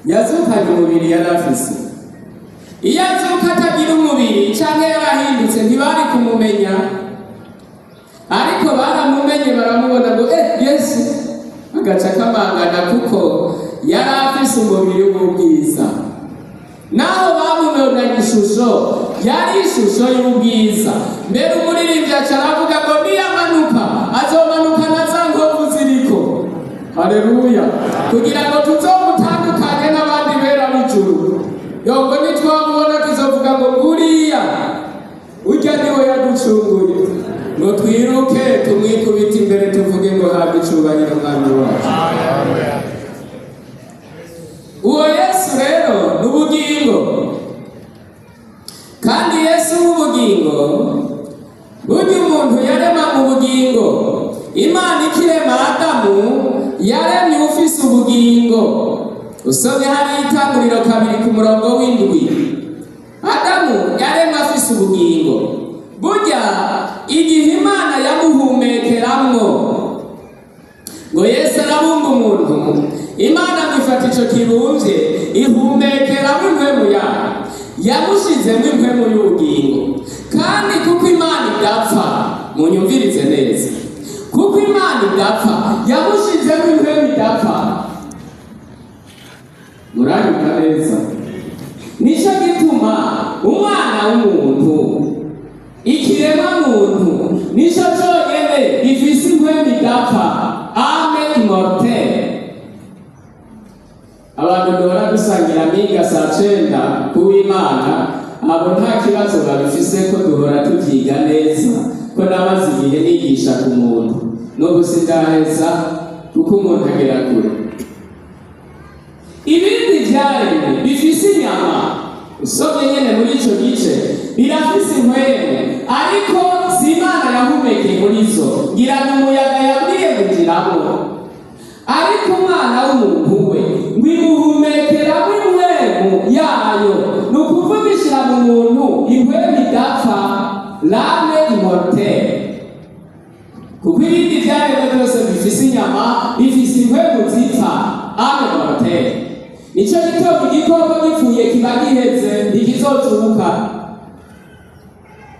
Yazukanye umubiri yari afise. Iyo azuka atagira umubiri canke yarahindutse, ntibari kumumenya, ariko baramumenye, baramubona ngo Yesu, agaca kamangana, kuko yari afise umubiri w'ubwiza. Naho bamubonanye ishusho, yari ishusho y'ubwiza. Mbere umuririmbyi aca aravuga ngo niyamanuka azomanuka na za nkovu ziriko. Haleluya! Kugira ngo tuzomutandukanye n'abandi bera b'ijuru. Yongo nitwamubona tuzovuga ngo nguriya, urya niwe yaducunguye, ngo twiruke tumwikubite imbere, tuvuge ngo habwe icubahiro Mwami wacu. Uwo Yesu rero ni ubugingo, kandi Yesu w'ubugingo, burya umuntu yarema mu bugingo. Imana ikirema Adamu yaremye ufise ubugingo. Usomye hari Itanguriro 2 ku murongo w'7, Adamu yaremwe afise ubugingo. Burya igihe Imana yamuhumekeramwo ngo Yesu arabumba umuntu, Imana ngo ifata ico kibumvye ihumekeramwo impwemu yayo, yamushizemwo impwemu y'ubugingo. Kandi kuko Imana idapfa, munyumvirize neza, kuko Imana idapfa, yamushizemwo impwemu idapfa. Muranyumva neza? Nico gituma umwana w'umuntu, ikiremwa muntu, nico conyene gifise impwemu idapfa, âme immortelle. Abantu duhora dusangira amiga saa 9 kuw'Imana, abo nta kibazo babifise, ko duhora tuvyiga neza, ko namaze igihe nigisha ku muntu, n'ubu sindaheza, kuko umuntu agera kure. Ibindi vyaremwe bifise inyama, usomye nyene muri ico gice, birafise impwemu, ariko si Imana yahumekeye muri zo, ngira ni umuyaga yabwiye kugiramwo. Ariko umwana w'umuntu we ngo imuhumekeramo impwemu yayo, ni ukuvuga ishira mu muntu impwemu idapfa, l'âme immortelle. Kuko ibindi vyaremwe byose bifise inyama bifise impwemu zipfa, âme mortelle. Nico gituma igikoko gipfuye kiba giheze, ntikizozuka,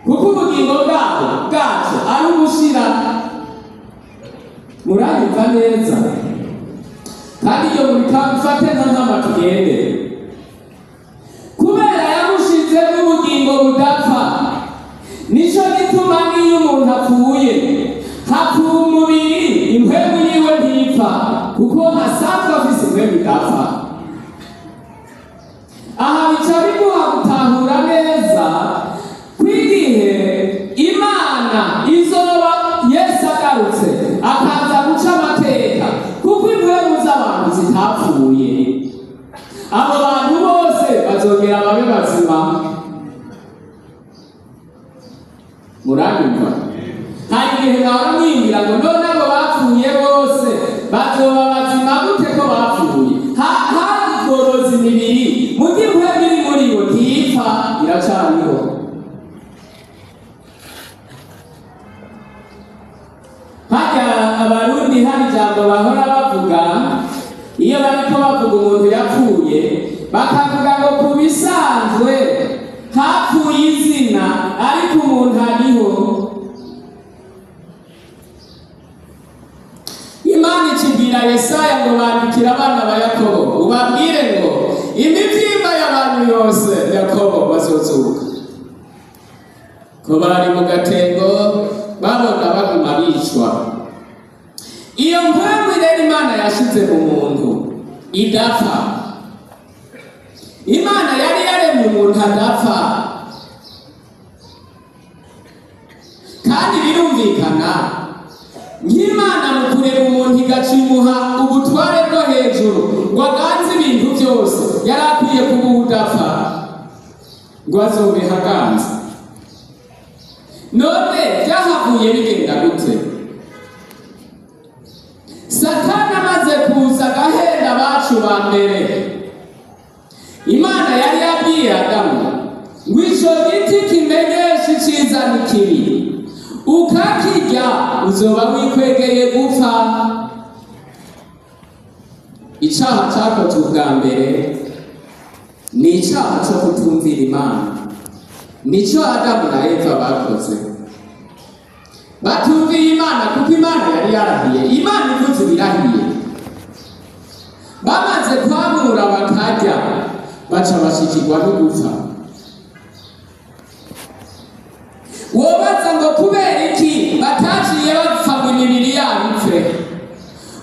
kuko ubugingo bwabo bwaco ari ugushira. Muranyumva neza? Kandi iyo mubifate nka nkama tugende. Kubera yamushizemo ubugingo budapfa, nico gituma n'iyo umuntu apfuye, hapfuye umubiri, impwemu yiwe ntipfa, kuko asanzwe afise impwemu idapfa. Aha bica biguha gutahura neza kw'igihe Imana izoba, Yesu agarutse akaza guca amateka, kuko impwemu z'abantu zitapfuye, abo bantu bose bazongera babe bazima. Muranyumva? Hari igihe nkahora mwibwira ngo none abo bapfuye bose bazoba bazima gute ko bapfuye hagoroza imibiri, muga impwemu iri muri bo ntipfa, iracariho. Harya Abarundi hari ijambo bahora bavuga iyo bariko bavuga umuntu yapfuye, bakavuga ngo ku bisanzwe hapfuye izina, ariko umuntu ariho. Imana ikibwira Yesaya ngo bandikire abana ba Yakobo ubabwire ngo imivyimba y'abantu yose Yakobo bazozuka, ko bari mu gatengo babona baguma bicwa. Iyo mpwemu rero Imana yashize mu muntu idapfa, Imana yari yaremye umuntu adapfa, kandi birumvikana nk'Imana mu kurema umuntu igacimuha ubutware bwo hejuru ngo aganze ibintu byose, yari akwiye kuba udapfa ngo azobeho aganze. None byahavuye bigenda gute? Satani amaze kuza agahenda abacu ba mbere, Imana yari yabwiye Adamu ngo ico giti kimenyesha iciza n'ikibi, ukakirya uzoba wikwegeye gupfa. Icaha cakozwe ubwa mbere ni icaha co kutumvira Imana. Nico Adamu na Eva bakoze, batumviye Imana, kuko Imana yari yarahiye. Imana ivuze ibirahiye. Bamaze kwamura bakarya, baca bashikirwa no gupfa. Wobaza ngo kubera iki bataciye bapfa ngo imibiri yabo ipfe?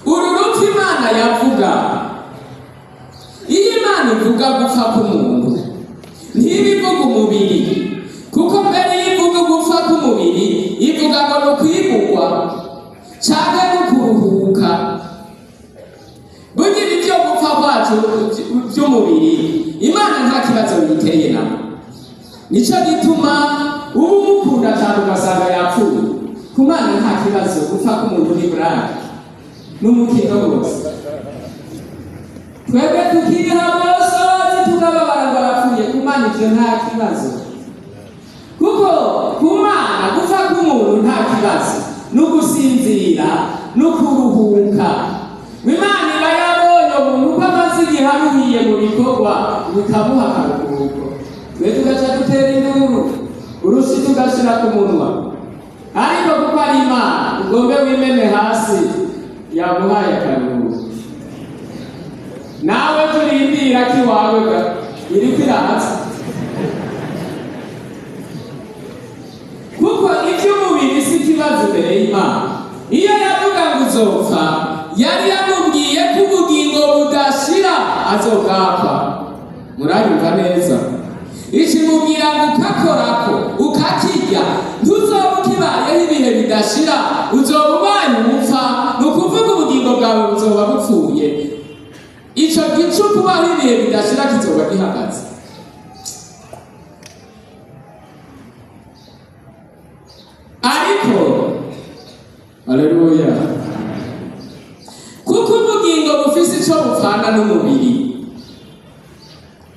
Uru rupfu Imana yavuga, iyo Imana ivuga gupfa k'umuntu, ntibivuga umubiri, kuko mbere iyo ivuga gupfa k'umubiri ivuga ngo ni ukwimurwa canke no kuruhuka. Burya ibi vyo gupfa kwacu vy'umubiri, Imana nta kibazo biyiteye nabo. Nico gituma uba umukunda cyane ugasanga yapfuye. Ku Mana nta kibazo, gupfa k'umuntu ni burake, n'umukino wose. Twebwe tukiha amosozi, tukababara ngo arapfuye. Ku Mana ivyo nta kibazo, kuko ku Mana gupfa k'umuntu nta kibazo, ni ugusinzira no kuruhuka. Imana iba yabonye umuntu uko amaze igihe aruhiye mu bikorwa, bikamuha akaruhuko. Twe tugaca dutera induru, urushi tugashira ku munwa, ariko kuko ari Imana, ugombe wimene hasi, yaguhaye akaruhuko. Nawe turindira ko iwawe iriko iraza, kuko iby'umubiri si ikibazo imbere y'Imana. Iyo yavuga ngo uzopfa, yari yamubwiye ko ubugingo budashira azobwapfa. Muranyumva neza? Ikimubwira ngo ukakorako ukakirya, ntuzoba ukibayeho ibihe bidashira, uzoba ubaye umupfa. Ni ukuvuga ubugingo bwawe buzoba bupfuye, ico gicu kubaho ibihe bidashira kizoba gihagaze. Ariko aleluya, kuko ubugingo bufise ico bupfana n'umubiri.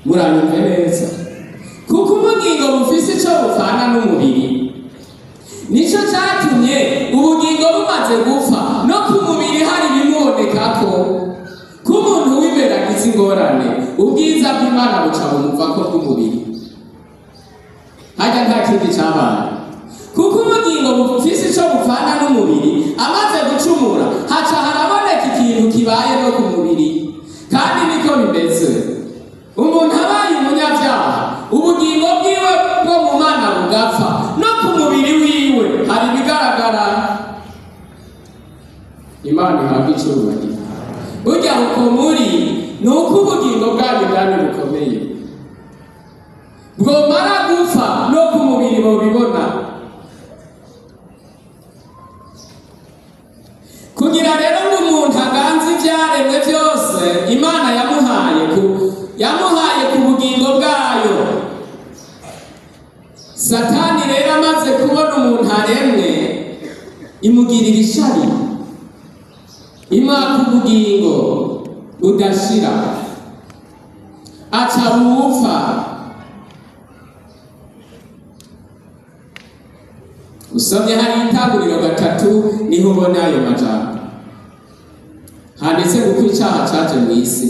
Muranyumve neza, kuko ubugingo bufise ico bupfana n'umubiri, nico catumye ubugingo bumaze gupfa no ku mubiri hari ibimubonekako. Ko umuntu w'imbere agize ingorane, ubwiza bw'Imana buca bumuvako bw'umubiri. Harya nta kindi cabaye, kuko ubugingo bufise ico bupfana n'umubiri, amaze gucumura haca haraboneka ikintu kibaye no ku mubiri. Kandi niko bimeze, umuntu abaye umunyabyaha, ubugingo bwiwe bwo mu Mana bugapfa, no ku mubiri wiwe hari ibigaragara. Imana ihabwa icubahiro. Burya uko muri ni uko ubugingo bwanyu bwami bukomeye, bwomara gupfa no ku mubiri bobibona. Kugira rero ngo umuntu aganze ibyaremwe byose Imana yamuhaye ku bugingo bwayo. Satani rero amaze kubona umuntu aremwe, imugirira ishari, imwaka ubugingo budashira, aca bupfa. Usomye hari Itanguriro 3, niho ubona ayo majambo handitse, kuko icaha caje mu isi.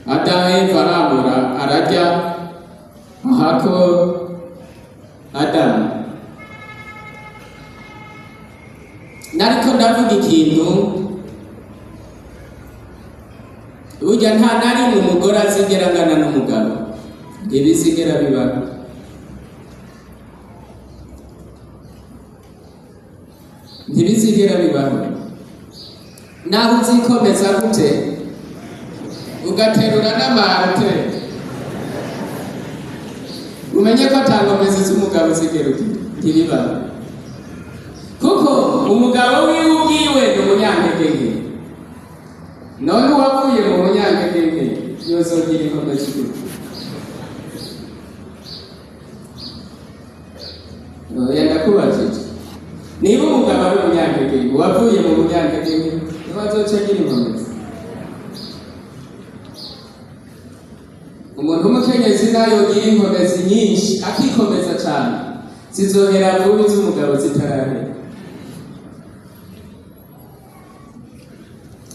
Adamu, Eva aramura ararya, ahako Adamu. Nariko ndavuga ikintu, burya nta na rimwe umugore azigera angana n'umugabo, ntibizigera bibaho. Ntibizigera bibaho. Naho uzikomeza gute, ugaterura n'amarte, umenye ko atangomezi z'umugabo zigera ugira, ntibibaho, kuko umugabo wiwe ubwiwe ni umunyantege nke. None uwavuye mu munyantege nke yozogira inkomezi gute? Oya, ndakubajije, niba umugabo ari umunyantege nke, uwavuye mu munyantege nke niwe azoca agira inkomezi? Umuntu w'umukenyezi nayo yogira inkomezi nyinshi, akikomeza cyane, zizohera vuba iz'umugabo zitarahera.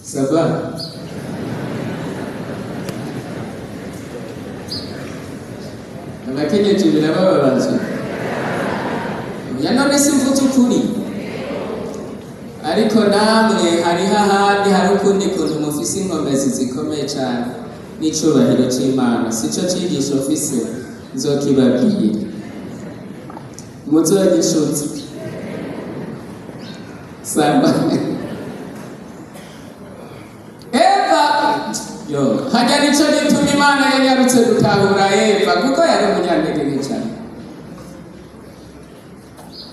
Ça va? Abakenyezi birabababaje. Ya none simvuze ukuri? Ariko namwe hariho ahandi, hari ukundi kuntu mufise inkomezi zikomeye cyane n'icubahiro c'Imana. Sico cigisho mfise, nzokibabwira, muzogishutse samba. Eva yo hajya, nico gituma Imana yanyarutse gutahura Eva, kuko yari umunyantege nke cyane.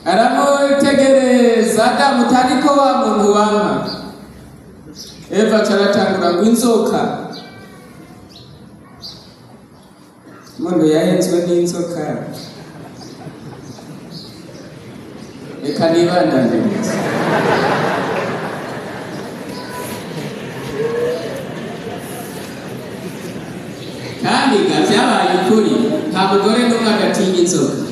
Aramutegereza, Adamu tariko wa muntu wampa. Eva acaratangura ngo inzoka. Umuntu yahenzwe n'inzoka. Reka nibandanyirize. Kandi ga vyabaye ukuri, nta mugore n'umwe agatinya inzoka.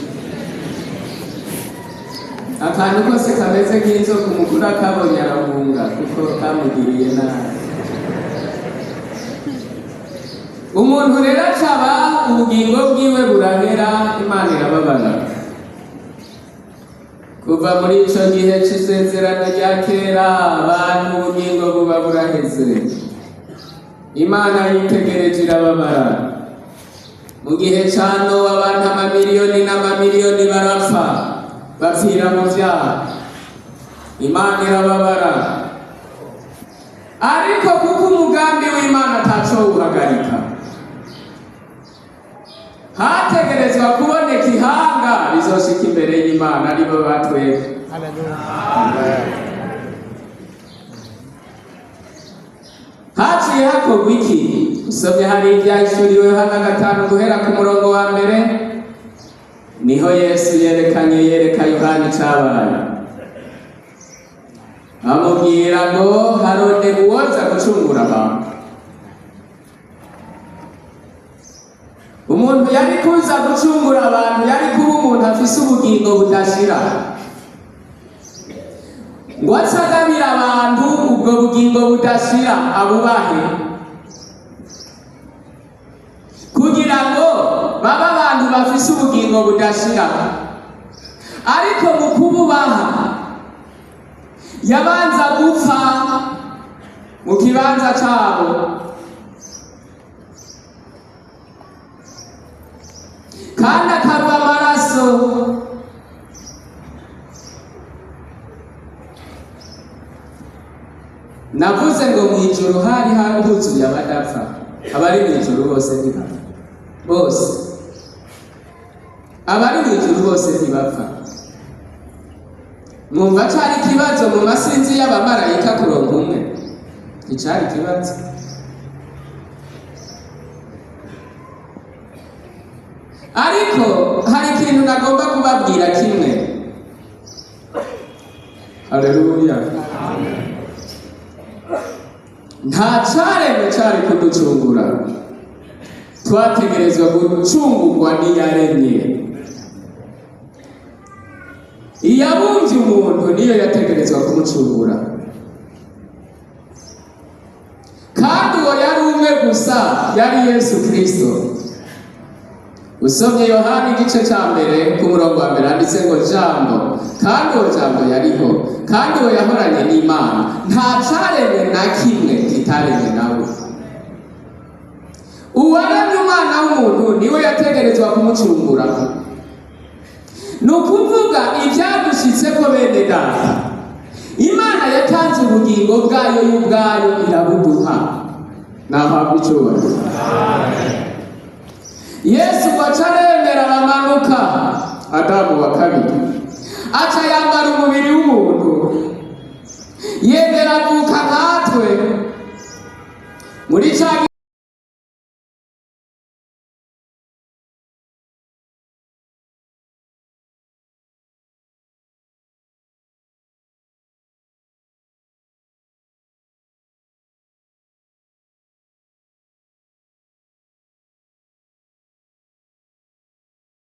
Akantu kose kameze nk'inzoka, umugore akabonye arahunga kuko kamugiriye nabi. Umuntu rero acaba ubugingo bwiwe burahera, Imana irababara. Kuva muri ico gihe c'isezerano rya kera, abantu ubugingo buba buraheze, Imana yitegereje irababara. Mu gihe ca Nowa, abantu amamiliyoni n'amamiliyoni barapfa, bapfira mu vyaha, Imana irababara. Ariko kuko umugambi w'Imana atacowuhagarika, hategerezwa kuboneka ihanga rizoshika imbere y'Imana, aribo batwebwe. Haciye hakorwa iki? Usomye hari ivyahishuriwe Yohana 5 guhera ku murongo wa 1, niho Yesu yerekanye, yereka Yohana icabaye, amubwira ngo haronde uwoza gucungura abantu. Umuntu yari kuza gucungura abantu yari kuba umuntu afise ubugingo budashira, ngo atsagabira abantu ubwo bugingo budashira, abubahe kugira ngo babe abantu bafise ubugingo budashira. Ariko mu kububaha yabanza gupfa mu kibanza cabo. Kandi akava amaraso. Navuze ngo mu ijuru hari huzuye abadapfa. Abari mu ijuru bose ntibapfa, bose abari mu ijuru bose ntibapfa. Mwumva cari ikibazo mu masinzi y'abamarayika kuronka umwe? Nticari ikibazo. Ariko hari ikintu nagomba kubabwira kimwe. Haleluya! Nta caremwe cari kuducungura, twategerezwa gucungurwa n'iyaremye. Iyabumvye umuntu niyo yategerezwa kumucungura, kandi uwo yari umwe gusa, yari Yesu Kristo. Usomye Yohana igice ca 1 ku murongo wa 1, handitse ngo Jambo, kandi uwo Jambo yariho, kandi uwo yahoranye n'Imana. Nta caremwe na kimwe kitaremwe nawe. Uwaremye umwana w'umuntu niwe yategerezwa kumucungura. Ni ukuvuga ibyadushitseko, bene data, Imana yatanze ubugingo bwayo y'ubwayo irabuduha. Nahabwa icubahiro Yesu. Ngo aca aremera, aramanuka, Adamu wa kabiri, aca yambara umubiri w'umuntu, yemera avuka nkatwe muri ca